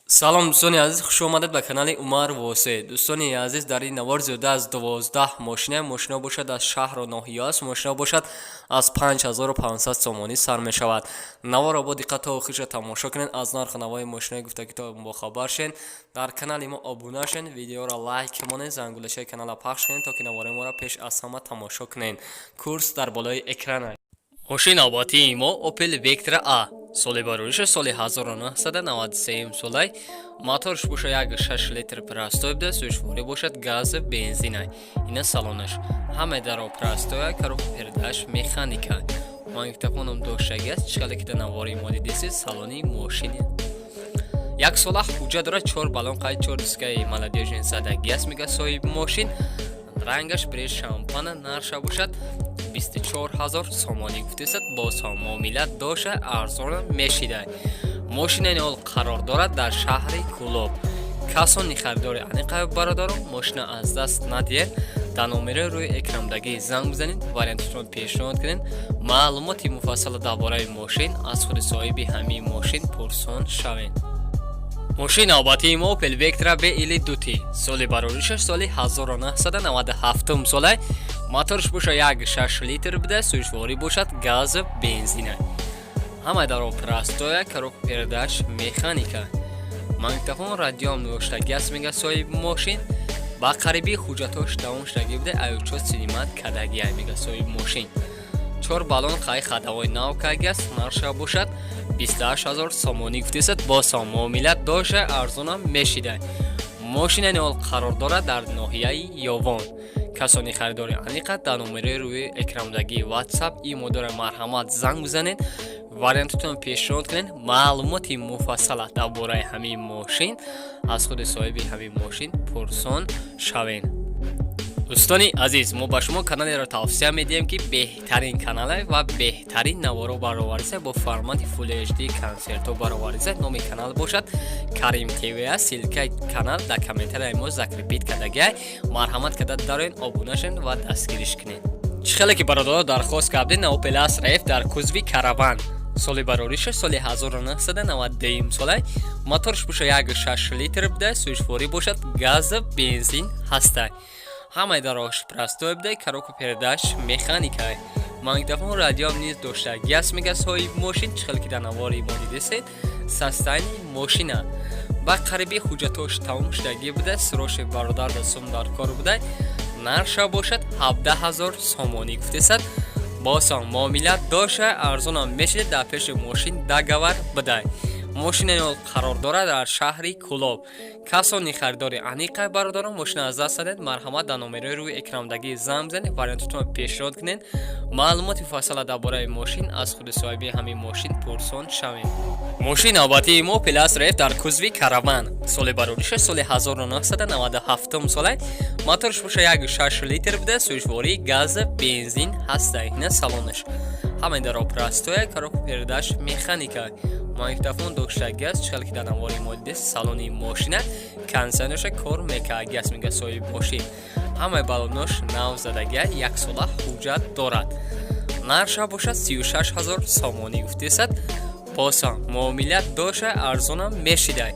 Салом, дӯстони азиз, хуш омадед ба канали Умар Восе. Дӯстони азиз, дар ин навор зиёда аз 12 мошина, мошино бошад, аз шаҳру ноҳия аст. Мошино бошад, аз 5500 сомонӣ сар мешавад. Наворро бо диққат то охирша тамошо кунед, аз нарху навои мошинои гуфтагӣ то бохабар шен. Дар канали мо обуна шен, видеоро лайк монед, зангулачаи каналро пахш кунед, то ки навораи моро пеш аз ҳама тамошо кунед. Курс дар болои экран. Мошини навбатии мо Opel Vectra A, соли барориша соли 1993 солай, моторш боша 1,6 литр простой буда, сӯзишворӣ бошад газ, бензина. Ина салонаш, ҳамаи даро простой, коробка передач механика, магнитофоном доштагӣ аст. Чӣ ки дар навори мо дидесед, салони мошини як сола ҳуҷҷат дорад, чор баллон қайд, чор дискаи молодёжный задагӣ аст, мега соҳиби мошин. Рангаш бре шампана, нарша бошад 24 ҳазор сомонӣ гуфтесад, боз муомила доша, арзона мешида. Мошина ҳол қарор дорад дар шаҳри Кӯлоб. Касони харидори аниқа, бародарон, мошина аз даст надиҳед, дар номерои рӯи экрандагӣ занг бизанед, варианташро пешниҳод кунед, маълумоти муфассала дар бораи мошин аз худи соҳиби ҳамин мошин пурсон шавед. Мошини навбатии мо Opel Vectra B или 2T, соли бароришаш соли 1997 солай, моторш боша 1,6 литр буда, сӯзишворӣ бошад газ, бензина. Ҳамаи даро простой, коробка передач механика, магнитофон, радиоам доштагӣ аст, мега соҳиби мошин. Ба қарибӣ ҳуҷҷатҳош тамом шудагӣ буда, аючо синимат кардагиай, мега соҳиби мошин. Чор баллон қай, ходовой нав кардагӣ аст. Нарша бошад 28 ҳазор сомонӣ гуфтесад, боз муомила доша, арзонам мешида. Мошина ҳол қарор дорад дар ноҳияи Ёвон. Касони харидори аниқа, дар номерои рӯи экрандагии WhatsApp имо дора, марҳамат, занг бизанед, вариантатон пешниҳод кунед, маълумоти муфассала дар бораи ҳамин мошин аз худи соҳиби ҳамин мошин пурсон шавед. Дӯстони азиз, мо ба шумо каналеро тавсия медиҳем, ки беҳтарин канале ва беҳтарин наворо баровариса, бо формати Full HD консертҳо баровариса. Номи канал бошад Карим ТВ аст. Ссылкаи канал дар комментарияи мо закрепить кардагиай. Марҳамат карда дароен, обуна шавед ва дастгириш кунед. Чӣ хеле ки бародаро дархост кардед, Opel Astra F дар кузови Караван, соли барориша соли 1992 солай, моторш боша 1,6 литр буда, сӯзишворӣ бошад газ, бензин ҳаста. Ҳамаи дарош простой буда, коробка передач механика, магнитофон, радиоам низ дошта газ, мега соҳиби мошин. Чӣ хеле ки дар навори мо дидесед, состояние мошина ба қариби ҳуҷҷатҳош тамом шудагӣ буда, срочный бародар да сум дар кор буда. Нарша бошад 17 ҳазор сомонӣ гуфтесад, боз муомила доша, арзонам мешида. Дар пеши мошин договор бидай. Мошина қарор дорад дар шаҳри Кӯлоб. Касони харидори аниқа, бародарон, мошина аз даст задед, марҳамат, дар номерои рӯи экрандагӣ занг бизанед, вариантотонро пешниҳод кунед, маълумоти муфассала дар бораи мошин аз худи соҳиби ҳамин мошин пурсон шавед. Мошини навбатии мо Opel Astra F дар кузови Караван, соли барориша соли 1997 солай, моторш боша 1,6 литр буда, сӯзишвории газ, бензин ҳаста. Ина салонаш, ҳамаи даро простой, коробка передач механика, магнитофон доштагӣ аст. Чӣ хеле ки дар навори мо дидед, салони мошина, кондитсионерша кор мекардаги аст, мега соҳиби мошин. Ҳамаи баллонош нав задагӣ, яксола ҳуҷҷат дорад. Нарша бошад 36 ҳазор сомонӣ гуфтесад, боз муомила доша, арзонам мешида.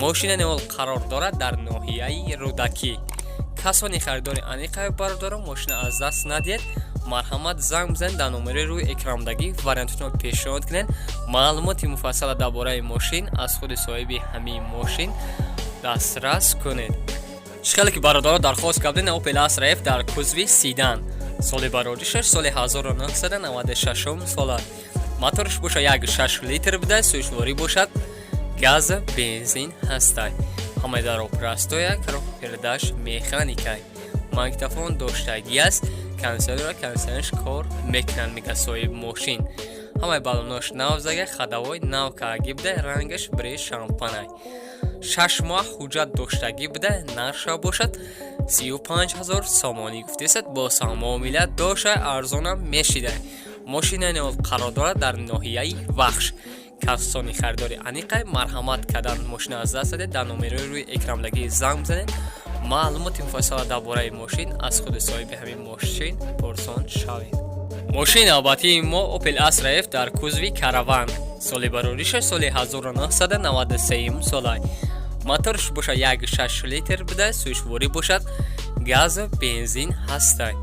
Мошина ҳол қарор дорад дар ноҳияи Рӯдакӣ. Касони харидори аниқа, бародарон, мошина аз даст надиҳед, марҳамат, занг бизанед, дар номерои рӯи экрандагӣ вариантотонро пешниҳод кунед, маълумоти муфассала дар бораи мошин аз худи соҳиби ҳамин мошин дастрас кунед. Чӣ хеле ки бародаро дархост кардед, Opel Astra F дар кузови седан, соли бароришаш соли 1996 сола, моторш боша 1,6 литр буда, сӯзишворӣ бошад газ, бензин ҳастай. Ҳамаи даро простой, коробка передач механика, магнитофон доштагӣ аст, кондитсионерро кондитсионерш кор мекунанд, мега соҳиби мошин. Ҳамаи баллонош нав зага, ходовой нав кардагӣ буда, рангаш бре шампанай, 6 моҳ ҳуҷҷат доштагӣ буда. Нарша бошад 35 ҳазор сомонӣ гуфтесад, боз муомила доша, арзонам мешида. Мошина қарор дорад дар ноҳияи Вахш. Касони харидори аниқа, марҳамат кардан, мошина аз даст задед, дар номерои рӯи экрандагӣ занг бизанед, маълумоти муфассала дар бораи мошин аз худи соҳиби ҳамин мошин пурсон шавед. Мошини навбатии мо Opel Astra F дар кузови Караван. Соли барориша соли 1993 солай. Моторш бошад 1,6 литр буда, сӯзишворӣ бошад газ, бензин ҳастай.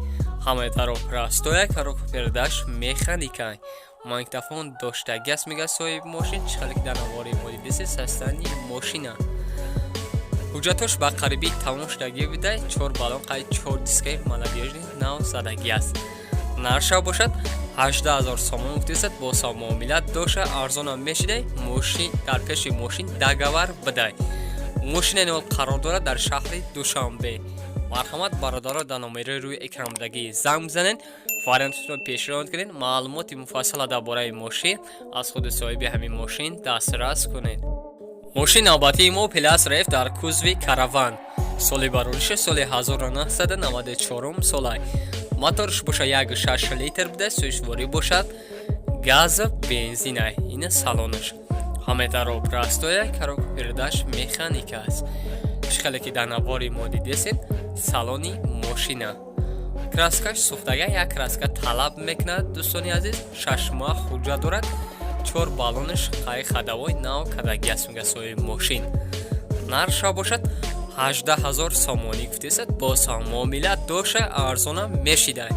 Ҳамаи даро простоя, коробка передач механикай. Магнитофон доштагӣ аст, мега соҳиби мошин. Чӣ хеле ки дар навори мо дидеси, состояние мошина. Ҳуҷҷатош ба қарибӣ тамом шудагӣ буда, чор баллон қайд, чор дискаи молодёжный нав задагӣ аст. Нарша бошад 18 000 сомон гуфтесад, бо муомила доша, арзонам мешидай. Мошин дар пеши мошин договор бидай. Мошина нол қарор дорад дар шаҳри Душанбе. Марҳамат, бародаро, дар номерои рӯи экранбудагӣ занг бизанед, вариантро пешниҳод кунед, маълумоти муфассала дар бораи мошин аз худи соҳиби ҳамин мошин дастрас кунед. Мошин навбатии мо Опел Астра Ф дар кузови Караван. Соли барориша соли 1994 солай. Моторш боша 1,6 литр буда, сӯзишворӣ бошад газ, бензинай. Ина салонаш. Ҳамаи даро простоя, коробка передач механика аст. Чӣ хеле ки дар навори мо дидесед, салони мошина. Краскаш сӯхтага, як краска талаб мекунад, дӯстони азиз. 6 моҳ ҳуҷҷат дорад, чор баллонаш қай ходовой нав кардагӣ аст, мега соҳиби мошин. Нархша бошад 18 000 сомонӣ гуфтесад, боз ҳам муомила доша, арзона мешидай.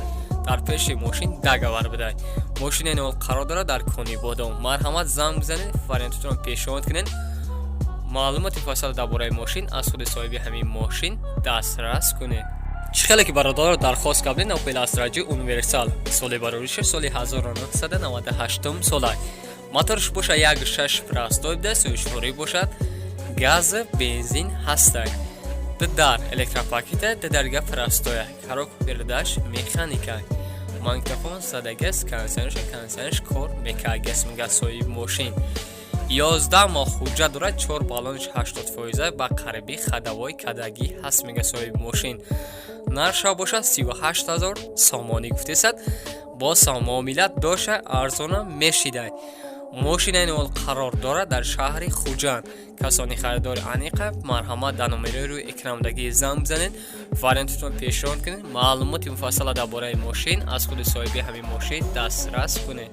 Дар пеши мошин договор бидай. Мошини нол қарор дорад дар Конибодом. Марҳамат, занг бизанед, вариантотро пешниҳод кунед, маълумоти муфассал дар бораи мошин аз худи соҳиби ҳамин мошин дастрас кунед. Чӣ хеле ки бародаро дархост кардед, Опел Астра Ҷ универсал. Соли барориша соли 1998 солай. Моторш боша 1,6 простой буда, сӯзишворӣ бошад газ, бензин ҳастай. Ду дар электропакета, ду дарга простоя, коробка передач механика. Магнитофон задагиаст, кондиционерш кор мекардагиаст, мега соҳиби мошин. 11 моҳ ҳуҷҷат дорад, чор баллонаш 80 фоиза, ба қарибӣ ходовой кардагӣ ҳаст, мега соҳиби мошин. Нархша бошад 38 000 сомонӣ гуфтесад, боз ҳам муомила доша, арзона мешидай. Мошина ин ҳол қарор дорад дар шаҳри Хуҷанд. Касони харидори аниқа, марҳамат, дар номерои рӯи экранбудагӣ занг бизанед, вариантотро пешниҳод кунед, маълумоти муфассала дар бораи мошин аз худи соҳиби ҳамин мошин дастрас кунед.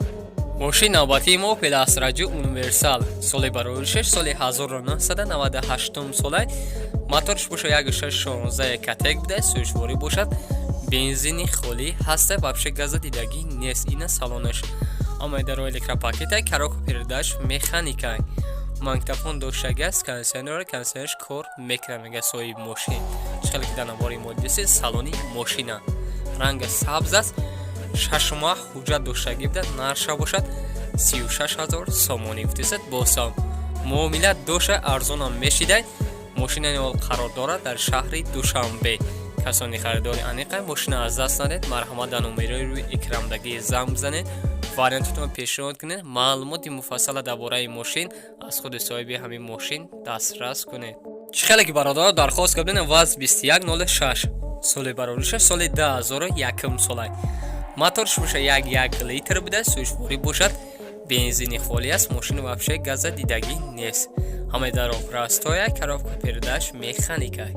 Мошин навбатии мо Опел Астра Ҷ универсал. Соли бароришаш соли 1998 солай. Моторш боша 1,6 16 Ecotec буда, сӯзишворӣ бошад бензини холӣ ҳаста, вообще газа дидагӣ нест. Ина салонаш. Ҳамаи даро электропакета, коробка передач механика. Магнитофон доштагиаст, кондиционер, кондиционерш кор мекунад, мега соҳиби мошин. Чӣ хеле ки дар навори мо дидесед, салони мошина ранга сабз аст. 6 моҳ ҳуҷҷат доштагӣ буда, нархша бошад 36 000 сомонӣ гуфтесад, боз ҳам муомила доша, арзонам мешидай. Мошина ин ҳол қарор дорад дар шаҳри Душанбе. Касони харидори аниқа, мошина аз даст надед. Марҳамат, дар номерои рӯи экранбудагӣ занг бизанед, вариантотро пешниҳод кунед, маълумоти муфассала дар бораи мошин аз худи соҳиби ҳамин мошин дастрас кунед. Чӣ хеле ки бародаро дархост кардем, ВАЗ 2106. Соли барориша соли 2001 солай. Моторш боша 1,1 литр буда, сӯзишворӣ бошад бензини холӣ аст. Мошин вообще газа дидагӣ нест. Ҳамаи даро простоя, коробка передач механика.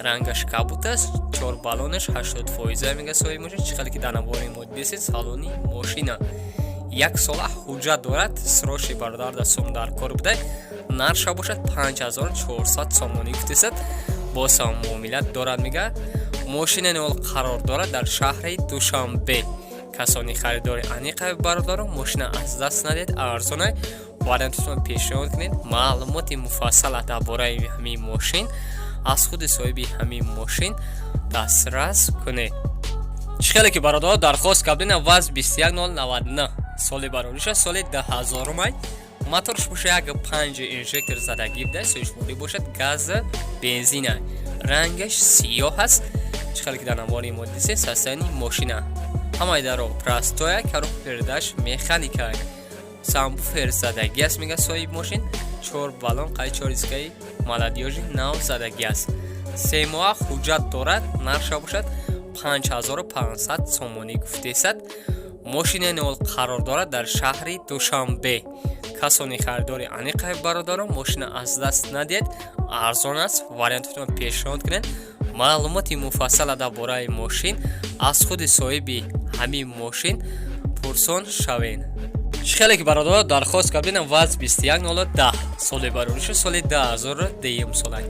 Рангаш кабут аст, чор баллонаш 80 фоиза, мега соҳиби мошин. Чӣ хеле ки дар навори мо дидесед, салони мошина. Як сола ҳуҷҷат дорад, срочный бародар да сум дар кор буда. Нархша бошад 5400 сомонӣ гуфтесад, боз ҳам муомила дорад, мега. Мошина ин ҳол қарор дорад дар шаҳри Душанбе. Касони харидори аниқа, бародаро, мошина аз даст надед, арзона, вариантотро пешниҳод кунед, маълумоти муфассала дар бораи ҳамин мошин аз худи соҳиби ҳамин мошин дастрас кунед. Чӣ хеле ки бародаро дархост кардем, ВАЗ 21099. Соли барориша соли 2000 май. Моторш боша 1,5 инжектор задагӣ буда, сӯзишворӣ бошад газ, бензина. Рангаш сиёҳ аст. Чӣ хеле ки дар навори мо дидесед, состояние мошина. Ҳамаи даро простоя, коробка передач механика. Сабвуфер задагӣ аст, мега соҳиби мошин. Чор баллон қай чор дискаи молодёжный нав задагӣ аст. 3 моҳа ҳуҷҷат дорад. Нархша бошад 5500 сомонӣ гуфтесад. Мошина ин ҳол қарор дорад дар шаҳри Душанбе. Касони харидори аниқа, бародарон, мошина аз даст надиҳед, арзон аст, вариантотро пешниҳод кунед, маълумоти муфассала дар бораи мошин аз худи соҳиби ҳамин мошин пурсон шавед. Чӣ хеле ки бародаро дархост кардем, ВАЗ 21010, соли бароришу соли 2010 сола,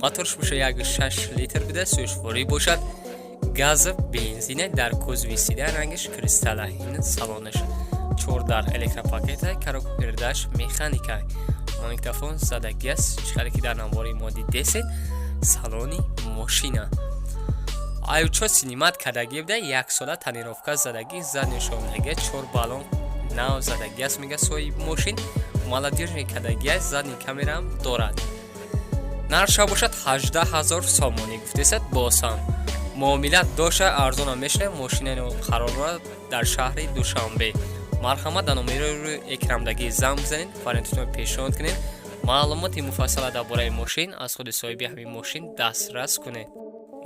моторш боша 1,6 литр буда, сӯзишворӣ бошад, газ, бензине, дар кузови седан, рангаш кристалла. Ин салонаш, чордар электропакета, коробка передач механика, магнитофон задагӣ аст. Чӣ хеле ки дар навори мо дидесед, салони мошина аючо снимать кардагӣ буда, яксола тонировка задагӣ, задний шондаги, чор баллон нав задагӣ аст, мега соҳиби мошин. Молодёжный кардагӣ аст, задний камераам дорад. Нархша бошад 18 ҳазор сомонӣ гуфтесад, босам муомила доша, арзонам мешавад. Мошинаи қарор дорад дар шаҳри Душанбе. Марҳамат, дар номерои рӯи экрандагӣ занг бизанед, вариантатонро пешниҳод кунед, маълумоти муфассала дар бораи мошин аз худи соҳиби ҳамин мошин дастрас кунед.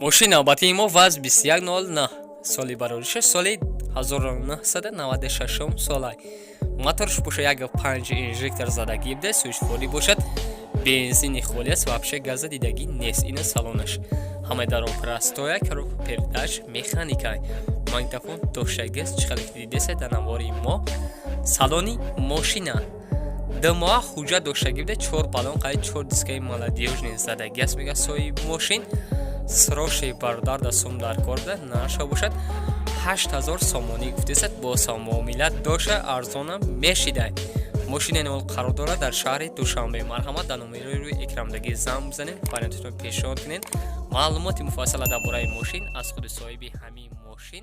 Мошин навбатии мо ВАЗ 2109, соли барориша соли 1996 сола, моторш боша 1,5 инжектор задагӣ буда, сӯзишворӣ бошад, бензини холӣ аст, вообще газа дидагӣ нест. Ина салонаш, ҳамаи даро простоя, коробка передач механика, магнитофон доштагиаст. Чӣ хеле ки дидесе дар навори мо, салони мошина 2 моҳ ҳуҷҷат доштагӣ буда, чор баллон қайд, чор дискаи молодёжный задагӣ аст, мега соҳиби мошин. Срочный бародар да сум дар кор буда, нархша бошад 8000 сомонӣ гуфтесад, бо муомила доша, арзонам мешидай. Мошинаи нол қарор дорад дар шаҳри Душанбе. Марҳамат, дар номерои рӯи экрандагӣ занг бизанед, вариантатонро пешниҳод кунед, маълумоти муфассала дар бораи мошин аз худи соҳиби ҳамин мошин.